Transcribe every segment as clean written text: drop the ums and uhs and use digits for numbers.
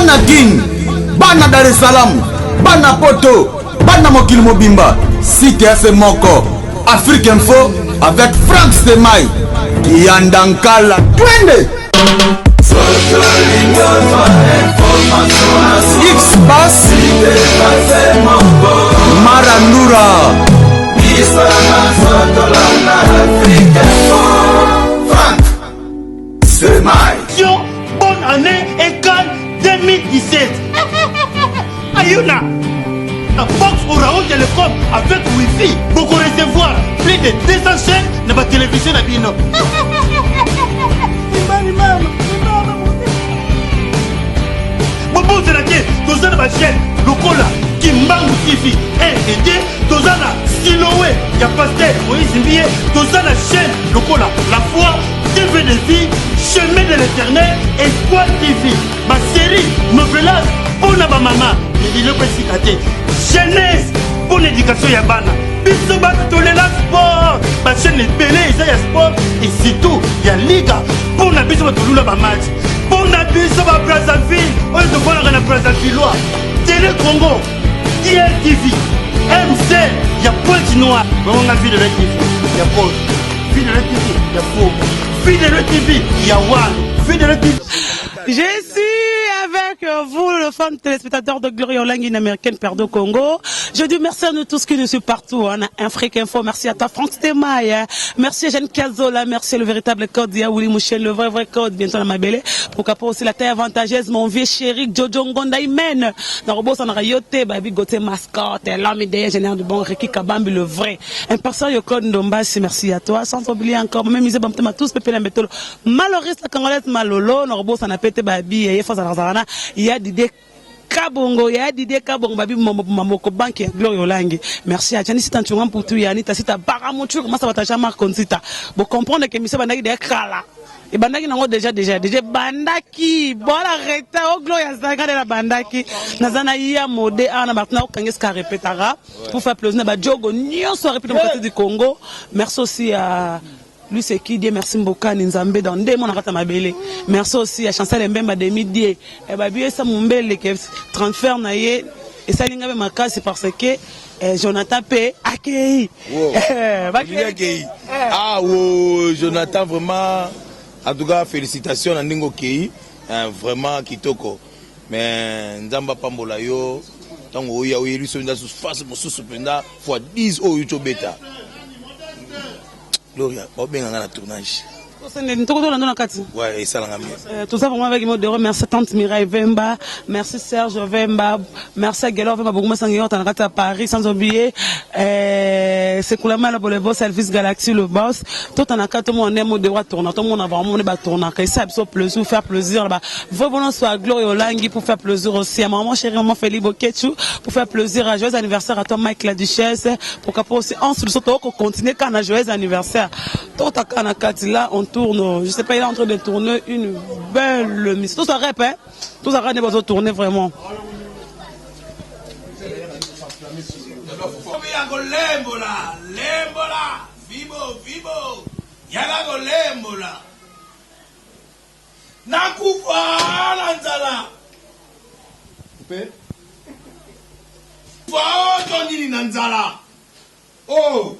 Bana Kin, bana Dar es Salaam, bana Poto, bana mokili mobimba, site ya se moko, Afrique Info avec Franck Stemay, Kiyanda Nkala, twende! X Bass Marandura Bonne année et 2017. Ayuna. Box Orao Telecom avec Wi-Fi. Beaucoup recevoir plus de 200 chaînes dans la télévision. bobosana te toza na bachaîne lokola kimbangu tv 1 et 2 toza na silowe ya paster moïse mbiye toza na chaîne lokola la foi tv de vie chemin de l'éternel espoir tv basérie novelas mpo na bamama biloko esika te jeunesse mpo na éducation ya bana biso bato tolela sport bachaîne ebele eza ya sport et surtout ya liga mpo na biso bato tolula bamatch mpo na biso ba brazzaville oyo tofandaka na brazzavillois tele congo dltv mc ya pointe noire bongo nga videle tv ya polo videle tv ya fogo videle tv ya wano videle tv Je suis avec vous, le fan téléspectateur de Gloria Olangi, une américaine, père de Congo. Je dis merci à nous tous qui nous suivent partout. Hein, Afrique Info, merci à toi, Franck Stemaï. Hein. Merci à Jeanne Cazola, merci le véritable code, Yaouli Mouchel, le vrai, vrai code, bientôt la Mabele. Pourquoi pas aussi la taille avantageuse, mon vieux chéri, Jojo Ngonda Imen. Dans Robo, ça n'a yoté, Babi Goté mascotte, l'homme idéal, général du bon, Ricky Kabambi, le vrai. Un passant, Claude Ndombasi, merci à toi. Sans oublier encore, même Isée Bamtema, tous, Pépé Lambetolo. Maloriste, la Congolaise, Malolo, Robo, ça n'a pété, Babi, et Faza Razarana, il y a Didier Kabongo, il y a Didier Kabongo, Babi, Mamoko, Banque, Gloria Olangi. Merci à Janice Tanchunga Mputu, Yanita, Sita, Baramotu, comment ça va, Jean-Marc Konsita. Bon, comprendre que Missa Bandaki, de Kala. Et Bandaki, nango déjà, déjà, déjà, Bandaki, bon, arrêtez, oh, Gloria, Zaga de la Bandaki. Nazana, iya, modé, ana, Martina, Okangeska, répétera, pour faire plaisir, ba Djogo, nyonso, République démocratique du Congo. Merci aussi à lui c'est qui Dieu merci Mbokani Nzambe dans ndemo na kata mabele. Merci aussi à Chancel Mbemba demi die. Et ba biye sa mumbele ke transfert na ye esali ngabe makasi parce que eh, Jonathan P akei. Wow. Eh, bakei. Akei. Ah wo Jonathan vraiment en tout cas félicitations na ndingo kei. Vraiment kitoko. Mais Nzamba pambola yo tango oya oyeli so nda face mosusu mpenza fois 10 oyo yo beta. Gloria, babenga nga na tournage. Ouais, esalanga bien. Tout ça vraiment avec moi de remercier tante Mireille Vemba, merci Serge Vemba, merci à Gelor Vemba, beaucoup sangi yota na kati ya Paris sans oublier c'est Koulama le boss Elvis Galaxy le boss. Tout en akati mon aime de droit tourner, tout le monde a vraiment ba tourner, et ça biso plaisir faire plaisir là-bas. Vraiment soit Gloria Olangi pour faire plaisir aussi à maman chérie maman Félix Boketchou pour faire plaisir à joyeux anniversaire à toi Mike la Duchesse, pourquoi pas aussi en surtout qu'on continue quand à joyeux anniversaire. Tout à Kanakati là on tourne, je sais pas, il est en train de tourner une belle mission. Tout ça rep, hein? Tout ça rep, on tourner vraiment. Nakufa na nzala. Fa to nini na nzala? Oh.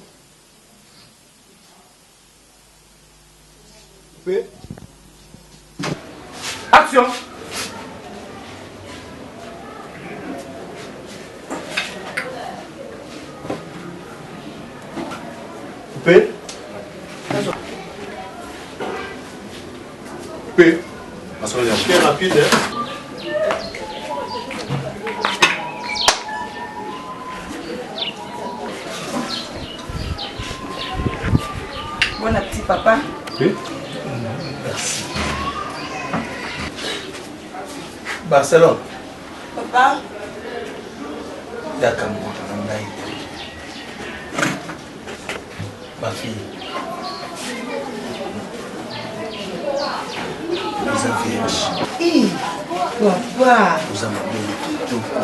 Action. P. P. Très rapide, hein? Bon appétit, papa. Oui. Merci. Barcelone. Papa. Yaka mwana na ngai. Ma fille. Oza vierge. Eh, papa. Oza mabele kitoko.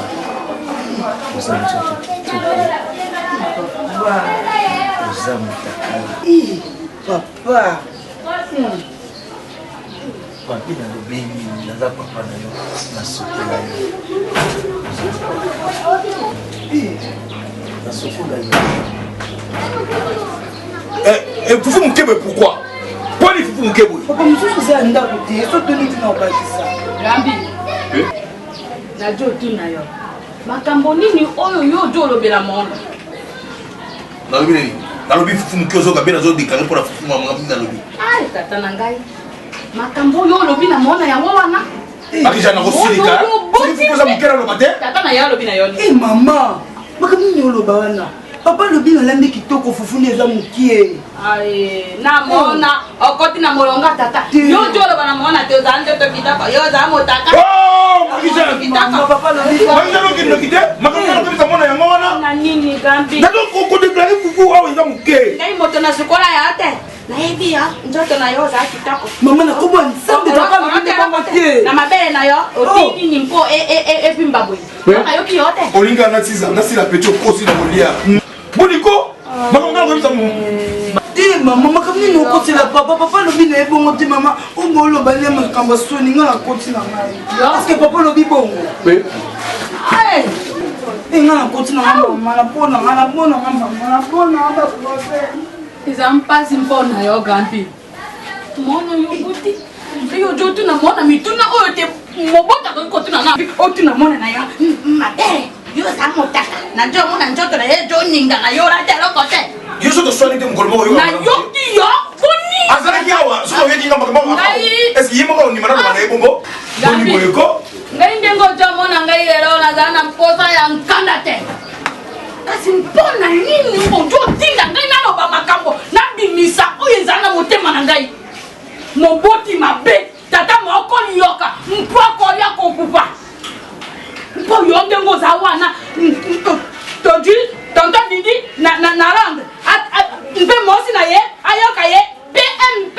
Oza nzoto kitoko. Papa. Oza mutakala. Eh, papa. Papi nalobi nini naza papa na yo nasokola yo nasokola yo eh, eh, fufu moke boye pourquoi poni fufu moke boye papa mosusu eza ya ndako te sotoni ntina obakisa rambi eh? najo otuna yo makambo nini oyo yo ojo olobela mona nalobi nini nalobi fufu moke ozoka mpe nazo deklare mpo na fufu makambo nini nalobi ai tata na ngai makambo oyo olobi na mona yango wana bakija nakosilika oza moke naloba te tata na ye alobi na yo e mama makambo nini oloba wana papa alobi nalambi kitoko fufu nde eza mokie namona okoti na molonga tata yo nde oloba na mona te ozala ndoto kitoko yo ozala motaka makijanokinoki te makambo nakobisa mona yango wana na nini gambi nazokodeklare fufu awa eza moke ngai moto nasukola ya te nayebi yo nzoto na yo ozala kitoko mama nakobo nzambe papa alobi nde bongo te na mabele na yo otii nini mpo evimba boye nayoki yo te olingi nasila peti okosi na kolia boniko makambo nga nakoyebisa te mama makambo nini okotela papa papa alobi na ye bongo te mama obo oloba nde makambo ya soni nga nakoti na ngai parceke papa olobi bongo e nga nakoti na nga mama napona nga napona nga mama napona nga baproblème eza mpasi mpo na yo gampi mwana yo boti mpe yo otuna mwana mituna oyo te mobota akoki kotuna na otuna mwana na yo mabe yo oza motaka na njo omona nzoto na ye joningana yo olati eloko te yo soki oswani te mokolo moko nayoki yo boni azalaki awa soki oyoki nga makambo est-ce ye moko ondima naloba na ye bongo boni boye ko ngai ndenge ojamona ngai lelo nazala na mposa ya nkanda te kasi mpo na nini ozotinda ngai naloba makambo nabimisa oyo ezali na motema na ngai moboti mabe tata moko liyoka mpo akoya kokufa mpo yo ndenge oza wana todi tonton didi na, na, na londre mpe mwasi na ye ayoka ye pmp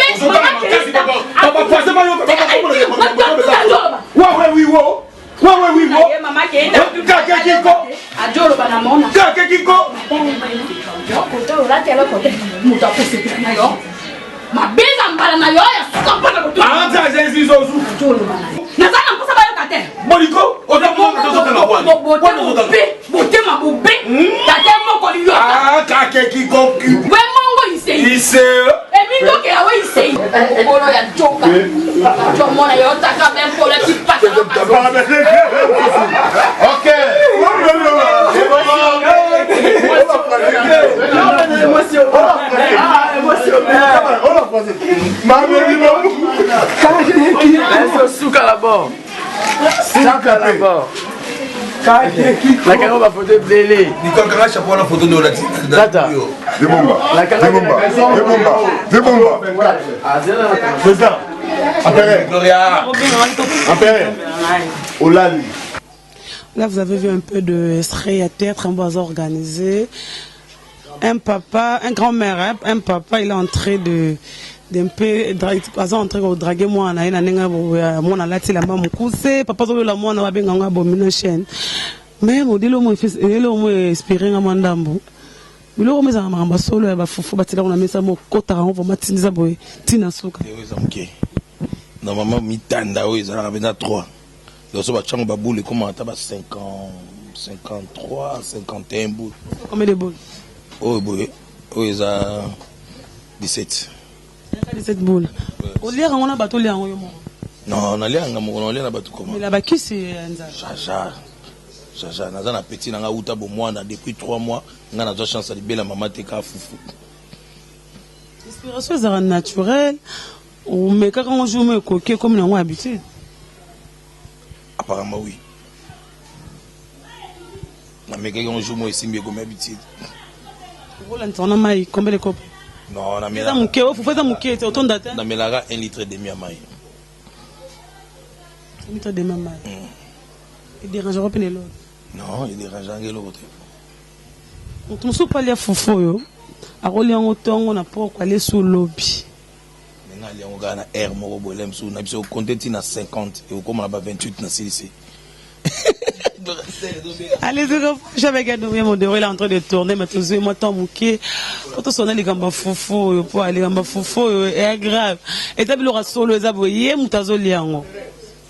Wewe wiwo. Kake kiko. Ajoloba na mona. Kake kiko. Kote olati eloko te. Moto akosepela na yo. Mabeza mbala na yo ya suka mpona kotu. Anza azenzi zozu. Ajoloba na yo. Naza na mposa bayoka te. Boliko, oza moko tozokanga bwana. Bobe, botema bobe. Tate moko liyoka. Ah, kake kiko. We mongo isei. Ise. Emindoke ya we isei. Okolo ya joka. Jomona yo taka ben pole ti pasa. Ok. Suka la bord. Suka la bord. Nakanga bafoto ebele. Nikakanga chapeau wana foto nde olati. Tata. Debomba. Debomba. Debomba. Debomba. Président. Appere. Gloria. Appere. Olali. Là, vous avez vu un peu de extrait à théâtre, un bois organisé. Un papa, un grand-mère, hein, un papa, il est en train de d'un peu aza en train kodrague mwana ye na ndenge mwana alati elamba mokuse papa azoyola mwana babenga yango abomination mais modele omo eloko inspire nga mwa ndambo biloko omo ezalaka makambo ya solo ya bafufu batielako na mesa mo okotaka yango vraimen tindisa boye ntina suka oyo eza moke normalement mitanda oyo ezalaka mpenza 3 donc so batyango baboule ekoma ata ba 50 53 51 boule combien de boule oyo boye oyo eza 17 17 boule oliaka yango na bato olia yango yo moko non nalia yanga moko nalia na bato koma mela bakisi ya nzala jaja jaja naza na petit na nga uta bomwana depuis 3 mois nga nazwa chance ya libela mama te ka fufu inspiration ezalaka naturelle omekaka yango jour mo ekoki ekomi na yango habitude apparemment oui namekaki yango jour mo esimbi ekomi habitude okolandisa wana mai combien de kopo non eza moke ofufu eza moke te otonda te namelaka 1 litre demi ya mai 1 litre demi ya mai ederangeaka mpe na eloko non ederangeanga eloko te moto mosusu mpo alia fufu oyo akolia yango ntongo na poko alesi olobi ndenge alia yango kaka na aire moko boye mosusu na biso konte ti na 50 ekokoma na ba 28 na silisi Allez, je avec Adrien Mondero, il est en train de tourner, mais tout moi, tant mouké. Po tosona likambo ya fufu oyo po likambo ya fufu oyo eya grave. Eza biloko ya solo eza boye ye moto azolia yango.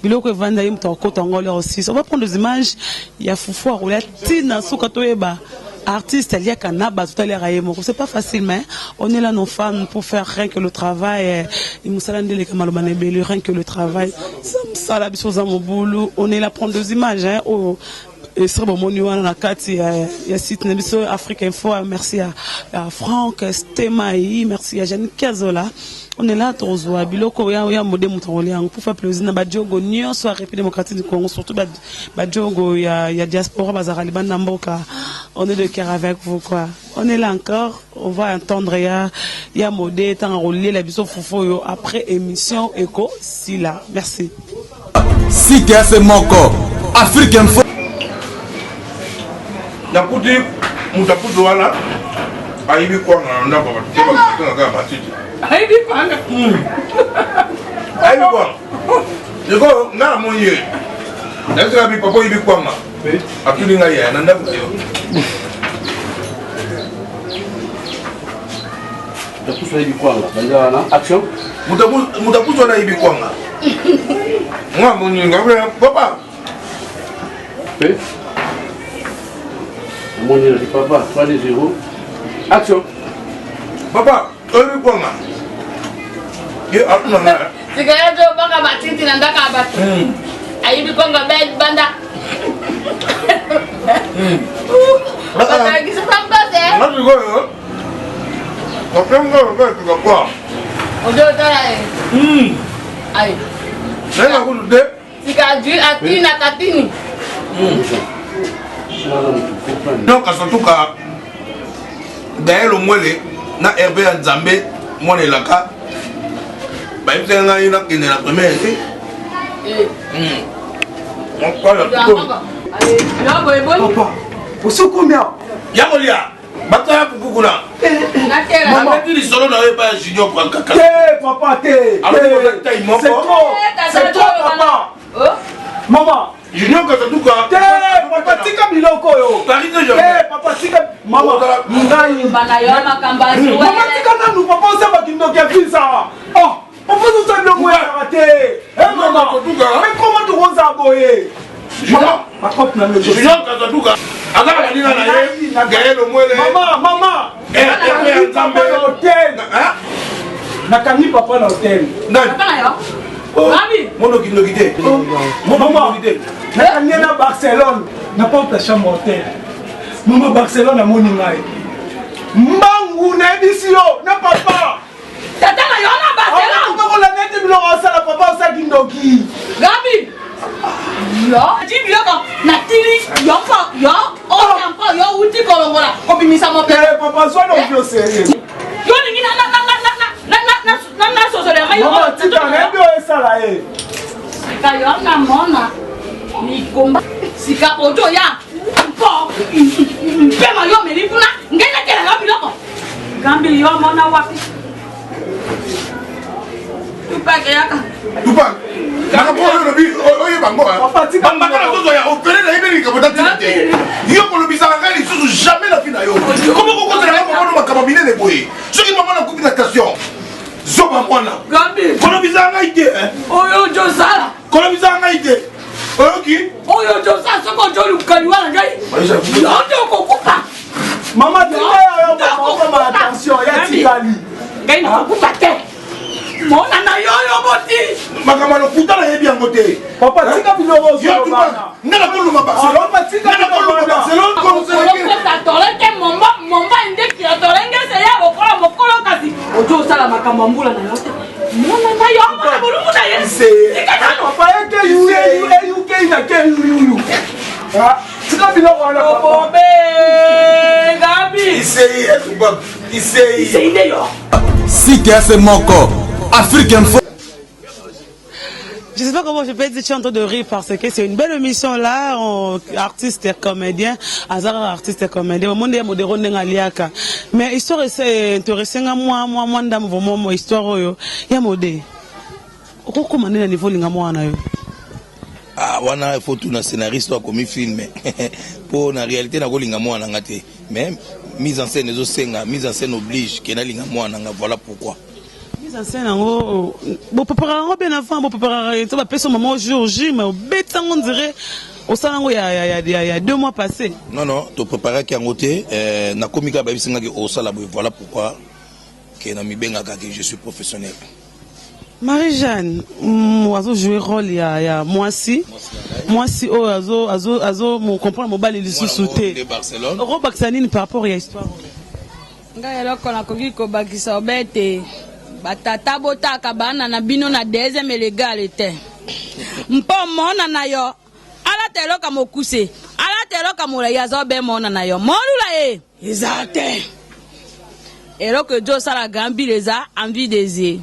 Biloko evanda ye moto akota yango alia osisi. On va prendre des images ya fufu akolia tina suka toyeba artiste aliaka na bato to aliaka ye moko. C'est pas facile mais on est là nos fans pour faire rien que le travail. Mosala nde eleka maloba na ebele rien que le travail. Mosala biso oza mobulu. On est là prendre des images hein oyo Estre bomoni wana na kati ya, ya site na biso Afrique Info. Merci à, à Franck Stemai, merci à Jeanne Kazola. On est là tozwa biloko ya ya mode moto akolia yango pour faire plaisir na badiogo nyonso ya République démocratique du Congo, surtout badiogo ya, ya diaspora bazalaka libanda mboka. On est de cœur avec vous quoi. On est là encore, on va entendre ya ya mode ntango akoliela biso fufu oyo après émission eko sila. Merci. Site ya se moko Afrique Info. Nakuti moto akutu wana ayibi kwanga na ndako bato te bakanga kaka matiti. Ayibi kwanga. Ayibi kwanga. Sikoyo ngai namoni ye. Nayebisaka bi papa oyibi kwanga. Atuni ngai yaya na ndako te. Moto ayibi kwanga. Banza wana action. Moto akutu wana ayibi kwanga. Nga moni nga papa. Pe. Moni na papa 3 2 0. Action. Papa, oyebi kwanga. Ye atuna nga. Sika ye to banga matiti na ndaka ya bato. Ayibi kwanga banda. Bakangisa pambase. Nga sikoyo. Donc asotuka Gaël Omwele na Hervé ya Nzambe mwana elaka bayebisaki ngai nakende na première te. Papa, osukomi awa ya kolia bato ya pupu kuna nabeti lisolo na yo epai ya junior kwankaka te papa te tai moko c'est trop papa mama junior kasatuka te papa tika biloko oyo paris te papa tika mama ngai mama tika nanu papa osamba kindoki ya visa oh papa ozosala biloko oyaka te mama mais comment tokozala boye mama junior kasatuka aza na baninga na ye gael omwele mama mama nakangi papa na hotel nakangi papa na hotel monokindoki te mama nakangi ye na barcelone na porte ya chambre hotel mama barcelone amoni ngai mbangu nayebisi yo na papa Tata na yo na Barcelone. Kolanda ete biloko osala papa osala kindoki. Gabi. Yo, ti biloko na tili yo mpo yo oya mpo yo uti kolongola kobimisa mopepe. Eh papa zwa na ovio sérieux. Yo lingi na na na na na na na na na sosolo ya mai. Mama tika na yebi oyo esala ye. Sika yo na mona mikomba sika ojo ya mpo mpema yo omeli kuna ngai nakela yo biloko. Gambi yo mona wapi? Tupac yaka. Tupac. Makambo oyo olobi oyeba yango bambaka na zozo ya ofele nayebi likambo ta ntina te yo kolobisaka ngai lisusu jamais na vi na yo koma kokotela ngai mama no makambo minene boye soki mama nakufi na station zoba mwana kolobisaka ngai te oyo ojosala kolobisaka ngai te oyoki oyo ojosala soki ojoluka liwa na ngai yo nde okokufa Mama tika yo mama attention ya tikali. Ngai nakokufa te. Mona na yo yo boti. Makambo ya lokuta nayebi yango te. Papa tika biloko ozoloba. Nga nakoluma Barcelone. Papa tika Nga nakoluma Barcelone. Okopesa tole te momba momba nde tole ngese ya lokola mokolo kasi ojo osala makambo ya mbula na yo te. Mona na yo mona bolumbu na ye. Tika nano. Papa eke yu yu ke na ke yu yu. Tika biloko wana papa. Obobe Gabi. Iseyi etuba iseyi. Iseyi nde yo. Site ya se moko Afrique Info. Je sais pas comment je peux dire, je suis en train de rire parce que c'est une belle émission là, on, artiste et comédien, Azara artiste et comédien, monde ya modero ndenga liaka. Mais histoire c'est intéressant moi moi moi ndam vraiment moi histoire oyo ya modé. Okokoma nde na niveau olinga mwana na yo? Ah, wana il faut tuna scénariste oyo akomi film mpo na réalité nakolinga mwana na nga te mais Mise en scène ezosenga, mise en scène oblige ke nalinga mwana na nga, voilà pourquoi. Mise en scène yango bopreparaka yango bien avant, bopreparaka to bapesi mama jour J, mais obeti yango ndire osala yango ya 2 mois passé. Non, non, topreparaki yango te. Nakomi kaka, bayebisi ngaki osala boye, voilà pourquoi ke na mibengaka ke je suis professionnel. Marie-Jeanne azo jouer rôle ya mwasi, mwasi oyo azo comprendre mobali lisusu te. Okobakisa nini par rapport ya histoire? Ngai eloko nakoki kobakisa obe ete batata botaka bana na bino na deuxième légale te, mpo mona na yo alata eloko mokuse, alata eloko molai, aza obe mona na yo molula ye eza te. Eloko ezo osala grand bile eza envie des yeux.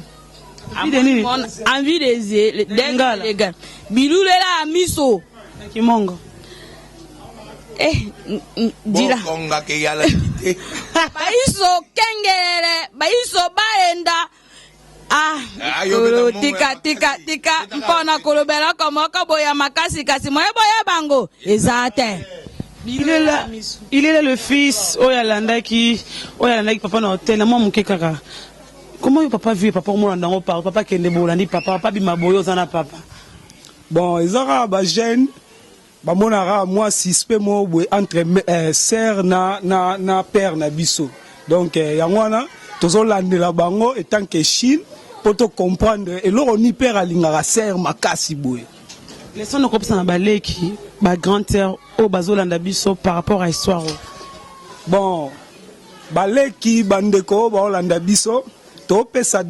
Envie des yeux, légal, bilulela ya miso. Kimongo. Eh, dila baiso kengelele, baiso baenda. Ah, tika tika tika, mpona kolobelaka moko boya makasi, kasi moye boya bango eza te. Il est là, il est là, le fils oyo alandaki, oyo alandaki papa na hotel na mwa moke kaka. Comment yo papa vu papa omolanda yango par papa kende bolandi papa, papa bima boye, oza na papa? Bon, eza kaka bajeune bamonaka mwa suspect moko boye entre sœur na père na biso. Donc yango wana tozolandela bango etant que Chine mpo tocomprendre eloko ni père alingaka sœur makasi boye. Leçon okopesa na baleki, bagrand sœur oyo bazolanda biso par rapport à histoire oyo? Bon, baleki, bandeko oyo baolanda biso, topesa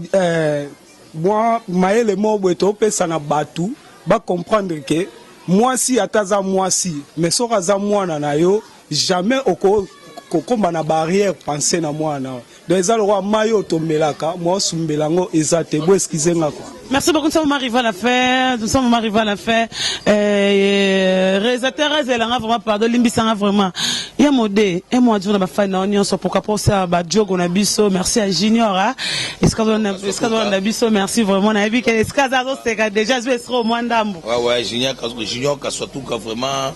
mwa mayele moko boye. Topesa na bato bacomprendre ke mwasi, ata aza mwasi, mais soki aza mwana na yo, jamais okokóma na barrière pensée na mwana. Donc eza lokola mai oyo tomelaka, mwa osumbela yango eza te. Bo excuse nga quoi. Merci beaucoup. Nous sommes arrivés à la fin. Nous sommes arrivés à la fin. Réalisateur Azelanga, vraiment, pardon, Limbisanga, vraiment. Ya modé, et moi, je vais na nyonso, pourquoi pas ça, ba Diogo na biso. Merci à Junior, hein. Est-ce na biso, merci vraiment. Na yebi que est-ce que ça c'est déjà joué au moins ndambo. Ouais, Junior, Junior Kaswatuka, vraiment,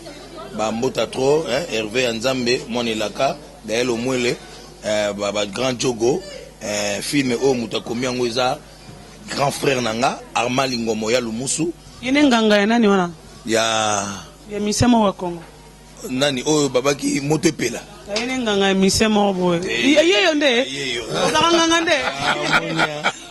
ba mbota trop, hein, Hervé Nzambe, mon elaka, Gaël Omwele, ba grand Diogo, film oyo moto akomi yango eza grand frère na nga Armand Lingomo ya Lumusu. Ye nde nganga ya nani wana? Ya Ya mission moko ya Congo. Nani oyo babaki moto epela? Ye nde nganga ya mission moko boye. Ye yo nde ozalaka nganga nde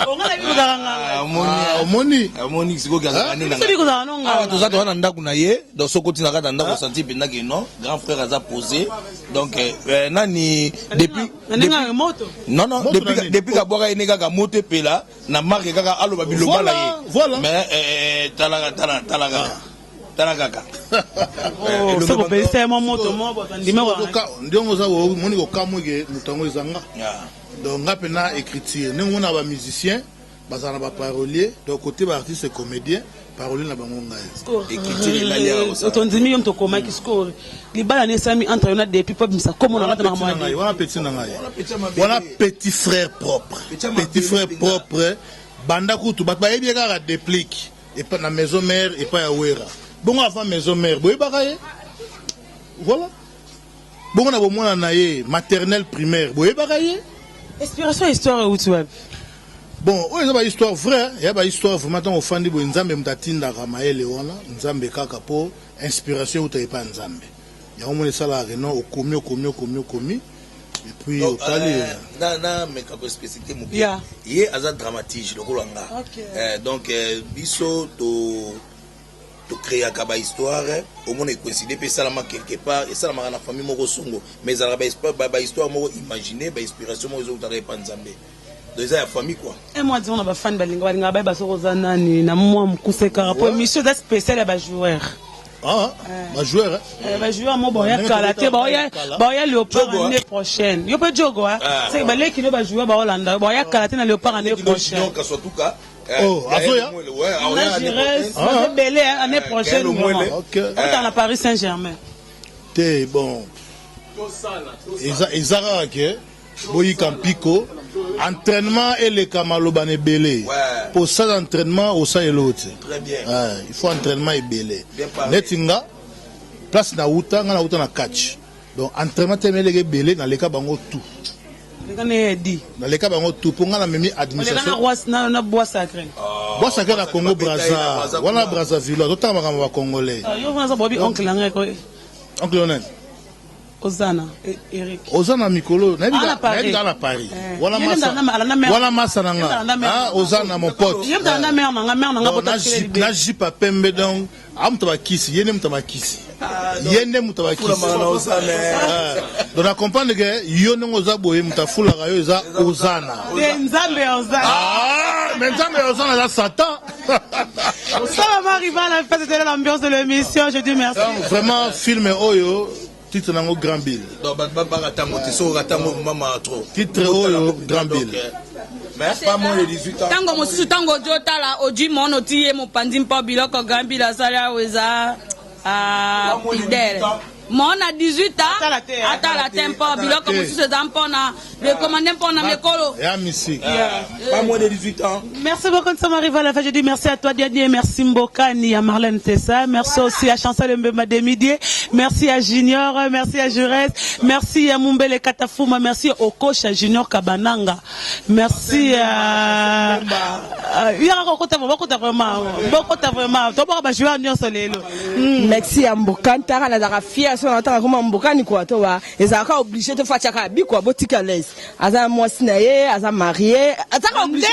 onga na biso, ozalaka nganga. Omoni. Amoni sikoyo azalaka nde. Biso kozala no nganga. Awa toza, toza na ndako na ye. Donc soki oti na kati ya ndako, osanti mpenza ke non, grand frère aza posé. Donc nani depuis Na ndenge ya moto. Non, non, depuis kabwaka ye nde kaka moto epela na marke, kaka aloba biloba na ye. Mais talaka, tala, tala kaka, tala kaka. Soki opelisa ye mwa moto mo bato andime. Ndenge oza omoni kokamweke moto yango ezanga. Donc nga mpena écriture, ndenge omona bamusicien bazala na baparolier, donc côté baartiste comédien, parolier na bango ngai. Tondimi yo moto okomaki. Sikoyo libala ne esalami entre yo na depuis po abimisa komo na kati makambo? Wana petit na ngai, wana petit frère propre, petit frère propre. Banda kutu bato bayebi ye kaka Déplique epa na maison mère, epai ya Wera. Bongo avant maison mère boyebaka ye, voilà. Bongo na bomwana na ye, maternelle, primaire, boyebaka ye. Inspiration ya histoire euti wapi? Bon, oyo eza bahistoire vrai, ya bahistoire vraiment. Ntango ofandi boye, Nzambe moto atindaka mayele wana, Nzambe kaka, mpo inspiration euta epai ya Nzambe. Yango moni esalaka ke non, okomi, okomi, okomi, okomi, et puis otali. Na meka koexpliciter moke. Ye aza dramaturge lokola nga. Donc biso to tocréaka bahistoire, omona ecoïncide mpe esalama quelque part, esalamaka na famille moko songo, mais ezalaka bahistoire moko imagine, bainspiration moko ezokutaka epa Nzambe. Donc eza ya famille quoi. Un mois disons na bafani balinga, balingaka bayeba soki oza nani na mwa mokuse kaka, po émission eza spéciale ya bajoueur. Ah, bajoueur. Bajoueur mo baoya kala te, baoya Léopard année prochaine. Yo mpe jogo seke baleki no, bajoueur baolanda, baoya kala te na Léopard année prochaine. Oh, azoya. Ebele année prochaine otala na Paris Saint Germain. Te, bon, eza kaka ke boyika mpiko, entraînement eleka maloba na ebele, po sans entraînement osala eloko te. Il faut entraînement ebele. Neti nga place nauta, nga nauta na catch. Donc entraînement te meleke ebele naleka bango tout. Naleka bango tout mpo ngai namemi administration. Na bois sacré. Bois sacré na Congo Brazza. Wana Brazzaville totanga makambo ba congolais. Ah, yo wana bobi oncle na ngai ko. Oncle nani? Ozana Eric. Ozana mikolo nayebi kaka na Paris. Eh. Wana masa wana masa na nga. Ah Ozana mon pote. Yebda na mère na nga mère na nga bota na jupe ya pembe donc a moto bakisi ye nde moto bakisi ah, ye nde moto bakisi ah. donc na comprendre ke yo ndenge oza boye moto afulaka yo eza ozana nzambe ya ozana ah, mais nzambe ya ozana eza satan Ça va arriver à la fin, c'était l'ambiance de l'émission. Je dis merci. Donc, vraiment, film Oyo, titre nango Grand Bill. Donc, ba tango te so ratango mama trop. Titre Oyo Grand Bill. Mais pas moins de 18 ans. Tango mosusu tango ojo tala oji mono oti ye mopanzi mpo biloko Grand Bill asali awa eza ah, fidèle. Mona 18 ans atala te mpo biloko mosusu eza mpo na recommande mpo na mikolo. Ya musique. Pas moins de 18 ans. Merci beaucoup, nous sommes arrivés à la fin. Je dis merci à toi, Didier. Merci Mbokani, à Marlène Tessa. Merci aussi à Chancel Mbemba Demidie. Merci à Junior. Merci à Jurès. Merci à Mumbele Katafuma. Merci au coach à Junior Kabananga. Merci à. Yaka kokota bokota vraiment bokota vraiment toboka ba joueur nyonso lelo merci ya mbokani taka nazalaka fier so nataka koma mbokani kua to ba ezalaka oblige to fatiaka bikwa botika l'aise aza mwasi na ye aza marie azaka oblige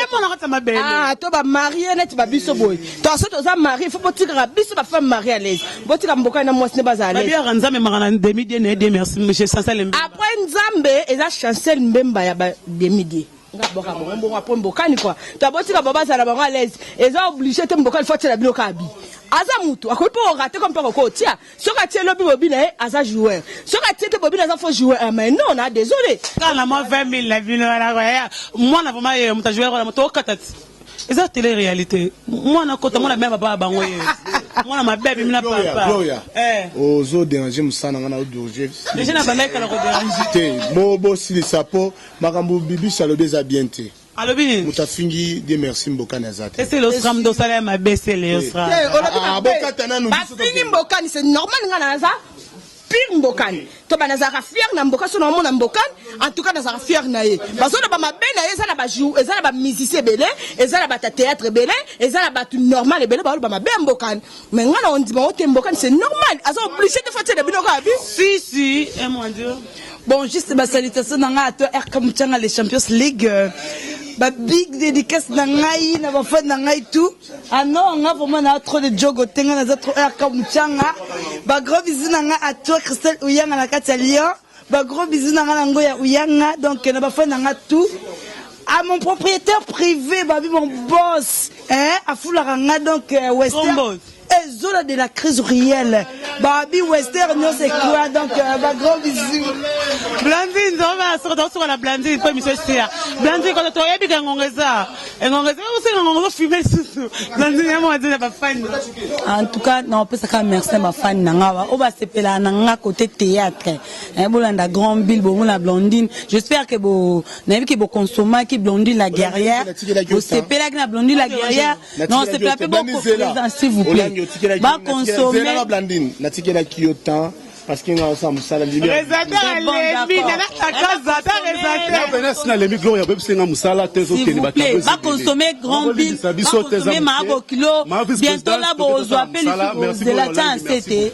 ah, to ba marie neti ba biso boye to so toza marie faut botikaka biso ba femme marie à l'aise botika mbokani na mwasi ne bazala à l'aise Babiyaka nzambe maka na demi die na ye die merci monsieur Chancel Mbemba. Après nzambe eza Chancel Mbemba ya ba demi die nga boka bongo bongo après mbokani quoi to botika ba bazala bango à l'aise eza oblige te mbokani faut tiela bino kabi aza mutu akoki mpe orate comme mpe akoki otia soki atie lobi bobi na ye aza joueur soki atie te bobi na aza faux joueur ah, mais non na désolé kaka na mwa 20 000 na bino wana koya mwana vraiment ye moto ajoueur wana moto okata ti eza tele réalité mwana kota mwana bima papa ya bango ye mwana mabe abimi na papa Gloria eh. ozo déranger mosala na ngai na odirige deja na bandaki kala koderange te bo bosilisa mpo makambo bibisi alobi eza bien te alobi nini moto afingi die merci mbokani aza te esele osra mdo osala ya mabe esele osra ah, bokata nanu bafingi mbokani c'est normal ngai naza pire mbokani to ba nazalaka fier na mbokani so naomona mbokani en tout cas nazalaka fier na ye bazoloba mabe na ye eza na bajou eza na bamusicien ebele eza na bato ya théâtre ebele eza na bato normal ebele baloba mabe ya mbokani mais ngai na ondima o te mbokani c'est normal aza oblige te fatiela bino kaka bi si si eh mon dieu Bon, juste ma salutation na ngai à toi RK Muchanga les Champions League. Euh, ba big dédicace na ngai na ba fan na ngai tout. Ah non, nga vraiment na trop de jogo te nga naza trop RK Muchanga. Ba gros bisous na ngai à toi Christelle Uyanga na kati ya Lyon. Ba gros bisous na ngai na ngoya Uyanga donc na ba fan na ngai tout. À mon propriétaire privé, babi mon boss, hein, afulaka nga donc euh, Western. Eh, zola de la crise réelle babi western nyonso ekwa donc euh, ba gros bisous blandine nzobasuka na blandine mpo émission esila blandine koto toyebi ka ngonga eza engonga eza osenga ngonga ozofilme lisusu blandine ya mwa na bafani en tout cas naopesaka merci na bafani na nga oyo basepelaka na nga côté théâtre eh, bolanda grand bill bomona blondine j'espère que bo nayebi ke bokonsomaki blondine la guerrière bosepelaki na blondine la guerrière Non, c'est pas peu bon s'il vous plaît. Ba consommer. Zela Blandine, natikelaki yo temps parce que nga osala mosala ndimi. Réalisateur alembi, nana takaza, ta réalisateur. Venus nalembi Gloria boyebisi nga mosala te ezokende bato ba consommer grand bill, ba consommer maabo kilo, bientôt là bozwa pe lisusu zela tia nsete.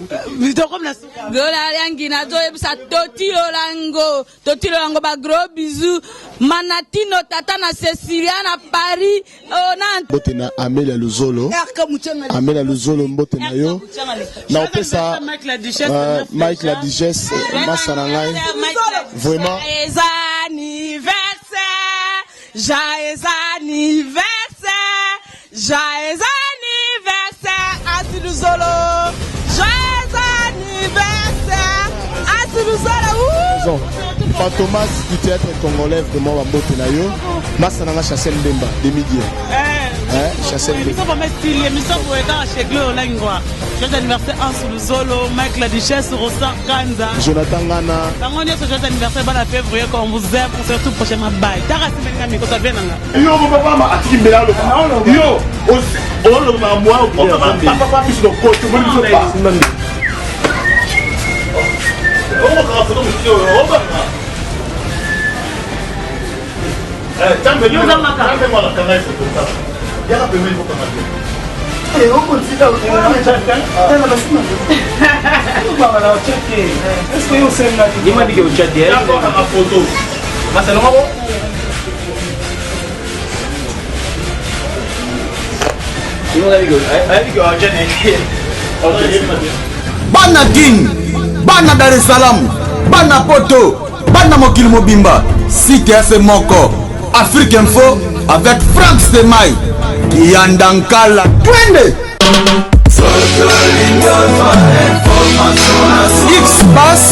Gloria yangi nazoyebisa toti olango Totilo yango ba gros bisous Manatino tata na Cecilia na Paris oh, na mbote na Amelia Luzolo Amelia Luzolo mbote na yo na opesa euh, Mike la Duchesse masa na ngai vraiment Joyeux anniversaire Joyeux anniversaire Joyeux anniversaire Asi Luzolo Joyeux anniversaire Asi Luzolo Fantomas du théâtre congolais vraiment bambote na yo masa na nga Chancel Mbemba demi-dieu eh, eh, Chancel Mbemba émission vraiment style émission boye kaka chez Glo Olangwa joyeux anniversaire Anse Luzolo Mike la Duchesse Rosar Kanza Jonathan Ngana bango nyonso joyeux anniversaire bana février qu'on vous aime on se retrouve prochainement bye tara simelinga miko ça vient nanga yo papa atiki mbela aloba yo oloba mwa papa biso lokoti omoni biso pa. Okokanga foto mosusu oyo obanga. Yaka pembeni kokanga te. Bana Kin, bana Dar es Salaam, bana Poto, bana mokili mobimba, site ya se moko, Afrique Info avec Frank Stemay, Kiyanda Nkala, twende! X-Bass,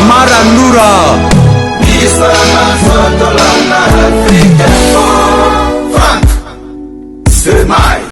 Marandura. Frank Stemay.